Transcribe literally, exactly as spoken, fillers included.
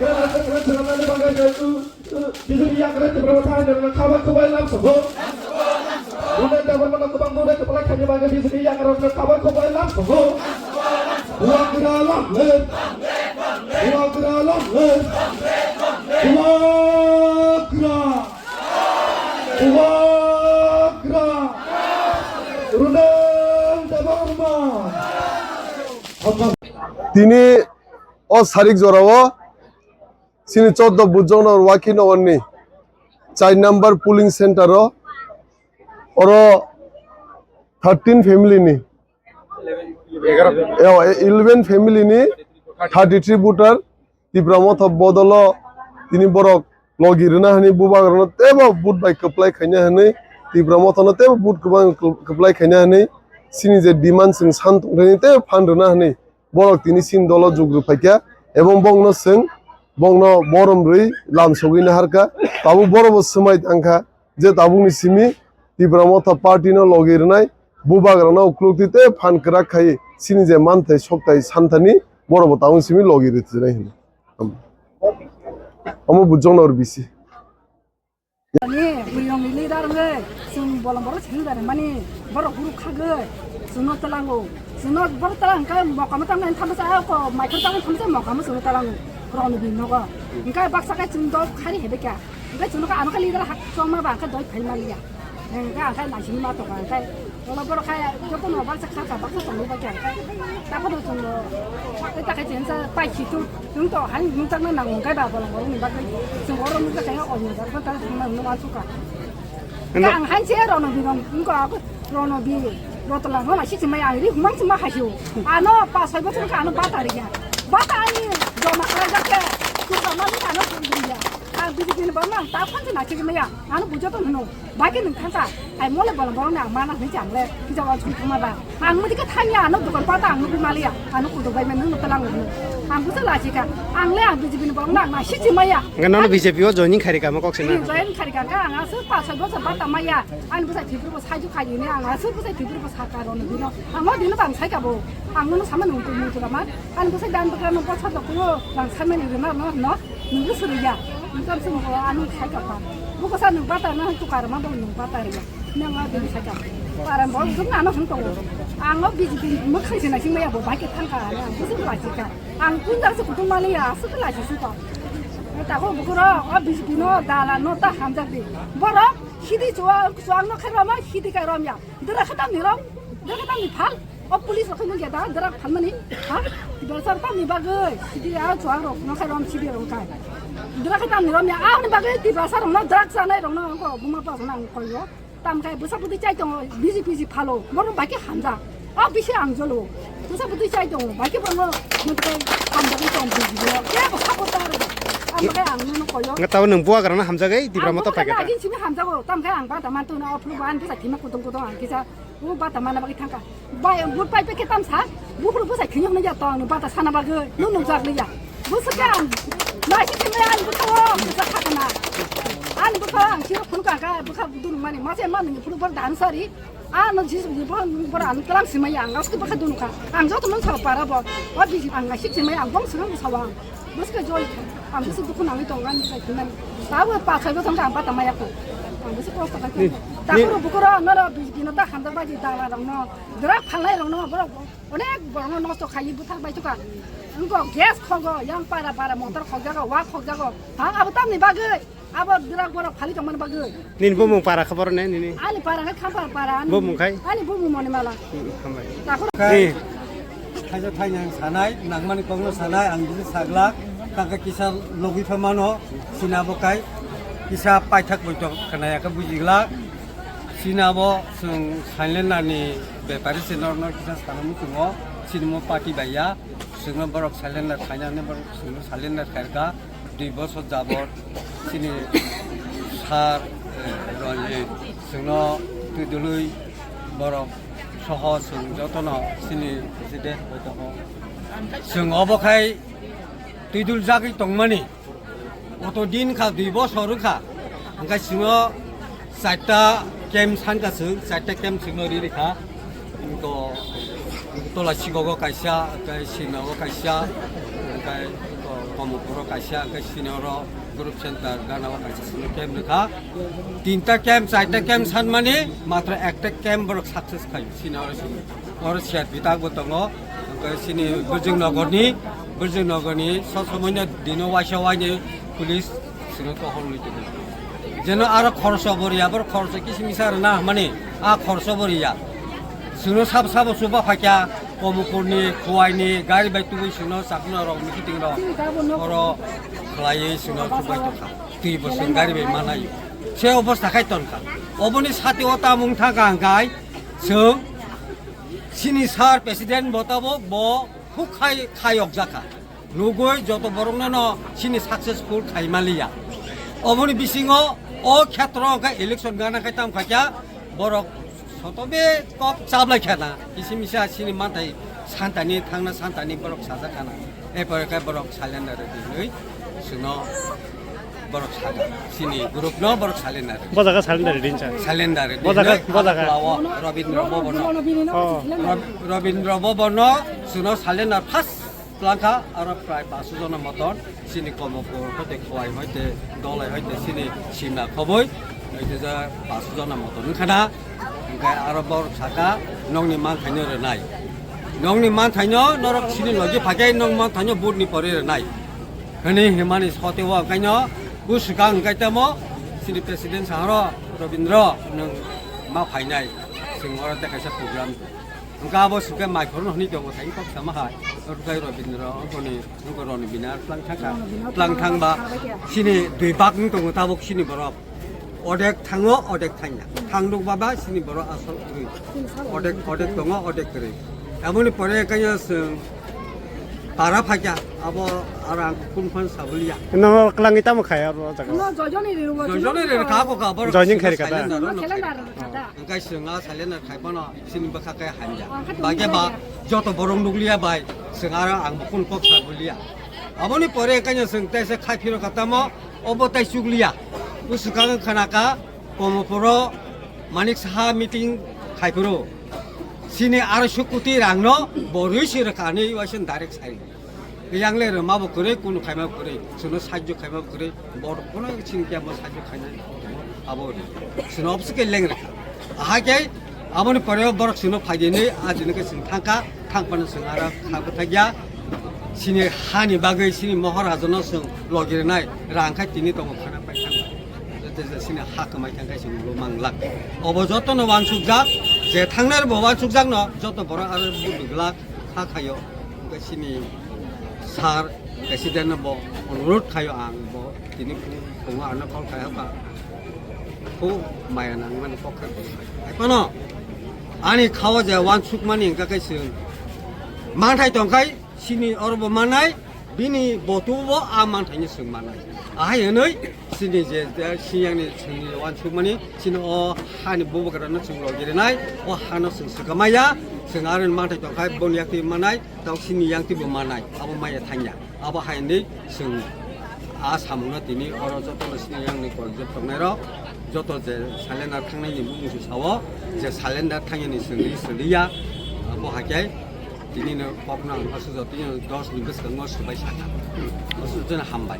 B J P yakarwi Tipra Motha haino khabar khoboi lam sogo. Rwngthai Debbarmano kwbang rwngthai kwplai khaina bagwi B J P yakarwi khabar khoboi lam sogo. Bubagra lam le. Bubagra lam le. Bubagra. Bubagra. Rwngthai Debbarma. Tini o sarik jorao chini choddo Bujong Nagar Wakhi Nagar ni char number polling center o oro thirteen family ni, eh, eleven family ni thirty three voter Tipra Motha bodolo tini borok logi rwna hwnwi bubagrano teibo vote bai kwplai khaina hwnwi, Tipra Mothano teibo vote kwbang kwplai khaina hwnwi, chini je demand chwng san tongthani teibo phan rwna hwnwi borok tini chini dolo jug rw phaikha, ebong bongno chwng bongno borom rwi lam sogwi naharkha. Tabuk borobo swmai tangkha je tabukni simi Tipra Motha party no logi rwnai bubagrano uklukti tei phan kwrak khai chini je manthai sokthai santhani borobo tabuk simi logi rwtwinai hwnwi. Omo Bujong Nagar B C. Ani bwrwirokni leader wngwi chwng bolong borok simi bai mani borok guru khagwi chwngno twlango. Chwngno borok twlang khe mokamo tangmani thamsa ako maikhor tangmani thamsa mokamo chwngno twlango. Borokni bini nogo. Hwnkhe baksa khe chwng dol khari hebai kha. Hwnkhe chwngno khe ano khe leader hak chongma ba hwnkhe doi phai maliya. Hwnkhe ang khe naisingwi ma tongo hwnkhe. Ola borok khai joto no baksa kha kha baksa tongwi bakya khai. Tapono chwng bo eta khai chensa pai khitu chwng to hai nungjakna nango khai ba bolong borok ni bagwi chwng oro nungjakha ya onyo jar ko ta thangna nung ma suka. Ka ang hai che rono bi rong ko ako rono bi rotla no la si chimai ang ri humang chima ha hiu. Ano pa sai bochor ka ano bata ri ya. Bata ani joma khlai jak khe tu ka ma ni ano tu ya. Ang bi bi ni ba ma ta phan na chi ma ya. Ano bujo to no. Bai khe nwng thansa, ai mole bolong borok ni ang mana hwnwi chang le, hija wa chum thangma ba. Ang mudi khe thangya, ano dokan pata ang nugwi maliya, ano kudo bai men nwng twlang hwnwi. Ang busa lachi kha, ang le ang B J P ni borok na, ang nasi chimaya. Hwnkhe nono B J P o joining khairi kha mo kok sina. Join khairi kha, ang aswk pa soi bosa bata maya, ang busa thibri bo saiju khaji ni, ang aswk busa thibri bo saka rw ni dino. Ang o dino bang sai kha bo, ang nono sama nung tu nung tu ma, ang busa dan bwkra no bosa do kulo, bang sama ni rwna no, no. Nungkhe swrwngya, nungkhe swrwngya, ano sai kha pa. Buko sa nung bata na tu karma bo nung bata ya. Nang a bini sai kha. Para bo jung ano hung tongo. Ang o B J P mwkhang se na sing maya bo bai khe thang kha, ano ang busu bai kha. Ang kun dar se kutung mali ya, aswk la si su ko. Ta ko bukuro o B J P no dala no ta hamjak di. Borok sidi chuwa chuwang no khe roma sidi kha romya. Dera khe tam ni rom, dera khe tam ni phal. O police rok khe nung ya da, dera phalmani, ha? Dera sar tam ni bagwi, sidi a chuwang rok no khe rom sidi rok kha. Dera khe tam ni rom ya, a ni bagwi Tiprasa rok no drug chanai rok no ko buma pa rok no ang koi yo. Tam khe bwsa bwtwi chai tongo, B J P ji phalo, borok bai khe hamjak. O bisi ang jolo. Bwsa bwtwi chai tongo, bai khe borok no mutai hamjak tong B J P no. Kebo support ta rok. Am khe ang no koi yo. Nga tao nwng buwa garana hamjak ai, Tipra Motha paikha ta. Ang simi hamjago, tam khe ang ba da man to na, o phuru ban bwsa thima kutung kutung ang kisa. O bata mana bagwi thangkha. Bai, but pai pekhe tam sa. Bukhuru bwsai khini hwnwi ya tong, bata sana bagwi. Nung nung jak liya. Bwswk khe ang. Nai si thimai ang bwkha o, bwswk kha kana. Ani bwkha ang siro phun ka ka, bwkha dun mani. Mase ma nung phun bor dan sari. Ano jis bor, bor ang kalam simai ang. Aske bwkha dun kha. Ang joto nung sa para bo. O di ang nai si thimai ang bong sung sa wa. Bwswk joy, ang bwswk dukhu nangwi tongo, ani bwsai thwimani. Tabuk pathai bo thangkha, ang bata maya kho. Ang bwswk kosto khai kho. Ni, ni- Takhoro bukhoro, noro bi-, bino ta hamjak bai di dala rokno, drak phalnai rokno, borok onek borokno nosto khaiwi buthar bai thukha. Wngkho gas khogo, yang para para motor khokjago, wak khokjago. Ha, abo tamni bagwi. Abo drak borok phali tongmani bagwi. Nini bumung para khe borok ne nini? Ani para khe Khampar para, ani bumung khai? Ani bumung Monimala. Hmm, hambai. Takhoro khai. Thaisa thainang sanai, nangmani kokno sanai, ang bisi saglak, taka kisa logwi pha mano, sina bo kai, kisa paithak boito khnaya khe bujiglak. Sina bo chwng silent nani bepari se norno kisa sana muchungo, sinimo party baiya, chwngno borok silent na khainani borok chwngno silent na khairka. Dui bosor jabot chini sir, eh, Ranjit chwngno twidulwi borok soho chwng jotono chini president bai tongo. Chwng obo khai twiduljagwi tongmani. Oto din kha dui bosor wngkha. Hwnkhe chwngno charta camp sanka chwng, charta camp chwngno ri rikha. Iko tola sigogo kaisa, tei sinago kaisa, tei iko Omo poro kaisa, hwnkhe sini oro group center gana o kaisa sini camp rwkha. Tinta camp, charta camp sanmani, matro ekta camp borok success khai, sini oro sini. Oro siyat bitak bo tongo, hwnkhe sini Birjing Nogorni, Birjing Nogorni sob somoino dino waisa waini police sino tohol lui tongo. Jeno aro khoroksa bo riya, bor khoroksa kisi misa rwna hwnmani, a khoroksa bo riya. Sino sabo sabo chuba phaikya, Komukurni, Khuwaini, gari bai tubui sino chakno rok, mikiting rok, oro khlaiwi sino chubai tongkha. Twi bo chwng gari bai manaio. Se obostha khai tonkha. Oboni sati o tamung thangkha hwnkhe chwng sini sir president bo tabuk bo khuk khai khayok jakha. Nugui joto borokno no sini successful khai maliya. Oboni bisingo o khetro hwnkhe election gana khai tam khaikya borok sotobe kok chablai khana. Kisi misa sini manthai santani thangna santani borok sajak khana. Epore khe borok salenda rwdi hinwi chwngno borok saka. Sini group no borok salenda rwdi. Bo jaga salenda rwdi hincha. Salenda rwdi. Bo jaga, hinwi bo jaga. Aro Rabindra Bhavan no. Oh. Rab-, Rabindra Bhavan no chwngno salenda first Tlangkha aro prai paso jona moton sini Komopur hoite Khowai hoite Dolai hoite sini Simna khoboi hoite ja paso jona moton wngkha na. Hingke aro borok saka nongni manthaino rwnai. Nongni manthaino norok sini logi phaikhe nong manthaino vote ni pore rwnai. Hwnwi himani sote o hwnkhaino bwswkang hwnkhe tamo sini president saharo Robindro nwng ma phainai. Chwng oro tei kaisa program. Hingke abo sukhe mai khorokno hwnwi tongo, thai kok sama hai. Oro khe Robindra, oboni, nokho Roni Binar, tlang thangkha. Tlang thangba, sini dui bak wng tongo tabuk sini borok. Odek thango, odek thangya. Thang nuk baba, sini borok asol kwrwi. Odek, odek tongo, odek kwrwi. Aboni pore kanya chwng para phaikya, abo aro ang kun phan sabuliya. No, klangwi tamo khai aro jaga. No, joyjoni ri rugo. Joyjoni ri kha ko ka, borok joining khai ka da. Calendar ro no khai. Calendar ro no khai da. Hingke chwng a salendar khai phano sini bwkha khe hamya. Bagya ba joto borok nukliya bai chwng aro ang bo kun kok sa buliya. Aboni pore hingke chwng tei se khai phiro kha tamo obo tei chukliya. Bwswkang khana kha Komopuro Manik Saha meeting khai phuru. Sini aroiso koti rang no bo rwi se rwkha hinwi waisa direct sai. Yang le rwma bo kwrwi, kunu khaima bo kwrwi, chwngno sahajjo khaima bo kwrwi, borok kono chini khe amo sahajjo khainai abo ri. Chwngno obviously khe leng rwkha. Ahai khe aboni pore borok chwngno phaidi hinwi ajini khe chwng thangkha, thangphano chwng aro kha bwthakya. Chini hani bagwi chini Moharaja no chwng logi rwnai rang khai tini tongo khana pai thangma. Joto je chini ha kwmai thang khai chwng bo manglak. Obo jotono wansukjak, je thangnai bo wansukjakno joto borok aro buddhi glak. Kha khaio, hingke chini sir president no bo onurot khaio ang bo tini phungo ano call khai hakha. Kho maya nangmani kok khe bo sai. Hai phano ani khao je wansukmani hingka khe chwng manthai tongkhai chini oro bo manai bini botu bo a manthai ni chwng manai. Ahai hwnwi chini je, je siyangni chwngni wansukmani chini o hani bubagrano chwng logi rwnai, o hano chwng swkang maya, chwng aro manthai tongkhai boni yakti manai. Tau sini yang twi bo manai, abo maya thangya. Abo hai hinwi chwng a samungno tini oro jotono sini yang ni koi jot tongnai rok, joto je salendar thangnai ni bumung se sao, je salendar thangya ni chwng ni chwng ya, abo hai khe tini no kok no ang aswk jotoni dos ni bwskango swbai sakha. Aswk jotoni hambai.